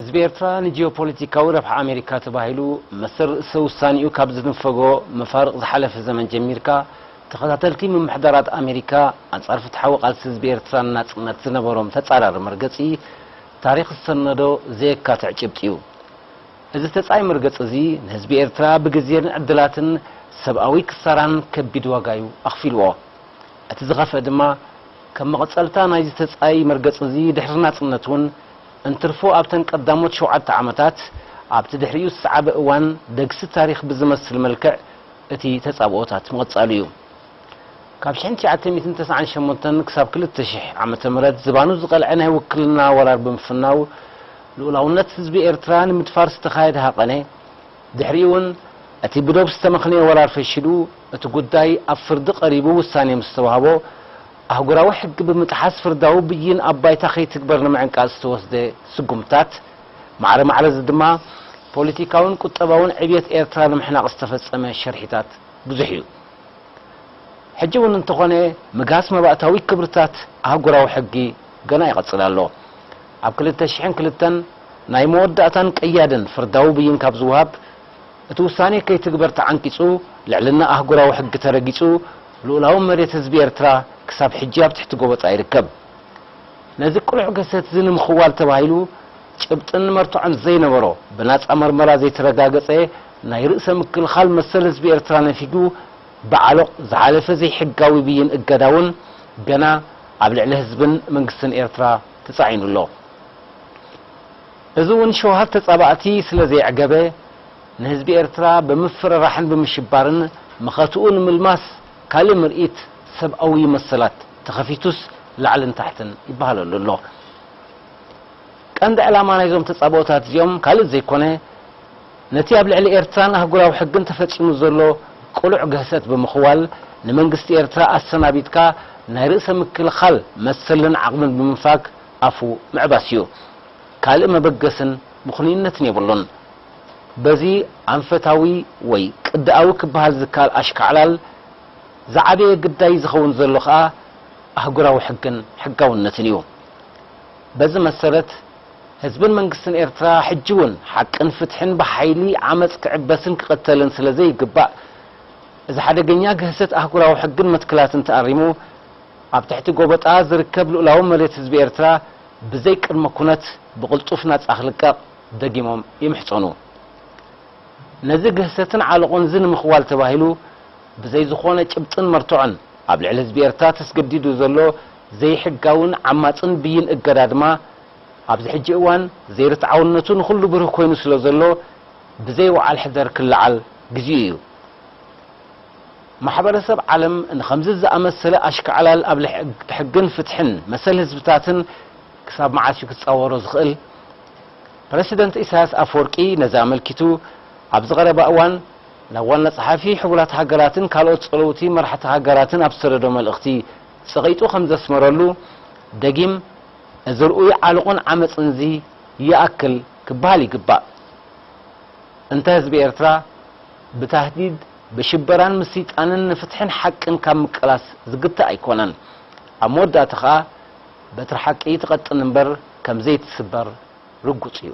ህዝቢ ኤርትራ ንጂኦፖለቲካዊ ረብሓ ኣሜሪካ ተባሂሉ መሰል ርእሰ ውሳኔኡ ካብ ዝንፈጎ መፋርቕ ዝሓለፈ ዘመን ጀሚርካ፣ ተኸታተልቲ ምምሕዳራት ኣሜሪካ ኣንጻር ፍትሓዊ ቃልሲ ህዝቢ ኤርትራን ናጽነት ዝነበሮም ተጻራሪ መርገጺ ታሪኽ ዝሰነዶ ዘየካትዕ ጭብጢ እዩ። እዚ ተጻይ መርገጺ እዚ ንህዝቢ ኤርትራ ብግዜን ዕድላትን ሰብኣዊ ክሳራን ከቢድ ዋጋ እዩ ኣኽፊልዎ። እቲ ዝኸፍአ ድማ፣ ከም መቐጸልታ ናይዚ ተጻይ መርገጺ እዚ ድሕሪ ናጽነት እውን እንትርፎ ኣብተን ቀዳሞት ሸውዓተ ዓመታት ኣብቲ ድሕሪኡ ዝሰዓበ እዋን ደግሲ ታሪኽ ብዝመስል መልክዕ እቲ ተጻብኦታት ምቕጻሉ እዩ። ካብ ሽሕን ትሽዓተ ሚእትን ተስዓን ሸሞንተን ክሳብ ክልተ ሽሕ ዓመተ ምህረት ዝባኑ ዝቐልዐ ናይ ውክልና ወራር ብምፍናው፣ ልኡላውነት ህዝቢ ኤርትራ ንምድፋር ዝተኻየደ ሃቐነ፣ ድሕሪኡ እውን እቲ ብዶብ ዝተመኽነየ ወራር ፈሺሉ፣ እቲ ጉዳይ ኣብ ፍርዲ ቀሪቡ ውሳኔ ምስ ተዋህቦ፣ ኣህጉራዊ ሕጊ ብምጥሓስ ፍርዳዊ ብይን ኣብ ባይታ ከይትግበር ንምዕንቃጽ ዝተወስደ ስጉምታት፣ ማዕረ ማዕረ እዚ ድማ ፖለቲካውን ቁጠባውን ዕብየት ኤርትራ ንምሕናቕ ዝተፈጸመ ሸርሒታት ብዙሕ እዩ። ሕጂ እውን እንተኾነ፣ ምግሃስ መባእታዊ ክብርታት ኣህጉራዊ ሕጊ ገና ይቐጽል ኣሎ። ኣብ ክልተ ሽሕን ክልተን ናይ መወዳእታን ቀያድን ፍርዳዊ ብይን ካብ ዝወሃብ፣ እቲ ውሳኔ ከይትግበር ተዓንቂጹ፣ ልዕልና ኣህጉራዊ ሕጊ ተረጊጹ፣ ልኡላዊ መሬት ህዝቢ ኤርትራ ክሳብ ሕጂ ኣብ ትሕቲ ጎበጣ ይርከብ። ነዚ ቅሉዕ ገሰት እዚ ንምኽዋል ተባሂሉ፣ ጭብጥን መርትዖን ዘይነበሮ፣ ብናጻ መርመራ ዘይተረጋገጸ ናይ ርእሰ ምክልኻል መሰል ህዝቢ ኤርትራ ነፊጉ፣ ብዓሎቕ ዝሓለፈ ዘይሕጋዊ ብይን እገዳ እውን ገና ኣብ ልዕሊ ህዝብን መንግስትን ኤርትራ ተጻዒኑ ኣሎ። እዚ እውን ሸውሃት ተጻባእቲ ስለ ዘየዕገበ፣ ንህዝቢ ኤርትራ ብምፍርራሕን ብምሽባርን መኸትኡ ንምልማስ ካልእ ምርኢት ሰብኣዊ መሰላት ተኸፊቱስ ላዕልን ታሕትን ይበሃለሉ ኣሎ። ቀንዲ ዕላማ ናይዞም ተጻብኦታት እዚኦም ካልእ ዘይኮነ፣ ነቲ ኣብ ልዕሊ ኤርትራን ኣህጉራዊ ሕግን ተፈጺሙ ዘሎ ቅሉዕ ግህሰት ብምኽዋል፣ ንመንግስቲ ኤርትራ ኣሰናቢትካ ናይ ርእሰ ምክልኻል መሰልን ዓቕምን ብምንፋግ ኣፉ ምዕባስ እዩ። ካልእ መበገስን ምኽኑይነትን የብሉን። በዚ ኣንፈታዊ ወይ ቅድኣዊ ክበሃል ዝከኣል ኣሽካዕላል ዝዓበየ ግዳይ ዝኸውን ዘሎ ከኣ ኣህጉራዊ ሕግን ሕጋውነትን እዩ። በዚ መሰረት፣ ህዝብን መንግስትን ኤርትራ ሕጂ እውን ሓቅን ፍትሕን ብሓይሊ ዓመጽ ክዕበስን ክቕተልን ስለ ዘይግባእ፣ እዚ ሓደገኛ ግህሰት ኣህጉራዊ ሕግን መትከላትን ተኣሪሙ፣ ኣብ ትሕቲ ጎበጣ ዝርከብ ልኡላዊ መሬት ህዝቢ ኤርትራ ብዘይ ቅድመ ኩነት ብቕልጡፍ ናጻ ክልቀቕ ደጊሞም ይምሕጸኑ። ነዚ ግህሰትን ዓሎቑን እዚ ንምኽዋል ተባሂሉ፣ ብዘይ ዝኾነ ጭብጥን መርትዖን ኣብ ልዕሊ ህዝቢ ኤርትራ ተስገዲዱ ዘሎ ዘይሕጋውን ዓማጽን ብይን እገዳ ድማ፣ ኣብዚ ሕጂ እዋን ዘይርትዓውነቱ ንኹሉ ብሩህ ኮይኑ ስለ ዘሎ፣ ብዘይ ወዓል ሕደር ክለዓል ግዜኡ እዩ። ማሕበረሰብ ዓለም ንኸምዚ ዝኣመሰለ ኣሽካዕላል ኣብ ልሕ-፣ ሕግን ፍትሕን መሰል ህዝብታትን ክሳብ መዓስ እዩ ክጻወሮ ዝኽእል? ፕረሲደንት ኢሳያስ ኣፈወርቂ ነዚ ኣመልኪቱ ኣብዚ ቀረባ እዋን ናብ ዋና ጸሓፊ ሕቡራት ሃገራትን ካልኦት ጸለውቲ መራሕቲ ሃገራትን ኣብ ዝሰደዶ መልእኽቲ ጸቒጡ ከም ዘስመረሉ፣ ደጊም እዚ ርኡይ ዓሎቕን ዓመጽን እዚ ይኣክል ክበሃል ይግባእ። እንተ ህዝቢ ኤርትራ ብታህዲድ፣ ብሽበራን ምስይጣንን ንፍትሕን ሓቅን ካብ ምቅላስ ዝግታእ ኣይኮነን። ኣብ መወዳእታ ኸኣ በትሪ ሓቂ ትቐጥን እምበር ከም ዘይትስበር ርጉጽ እዩ።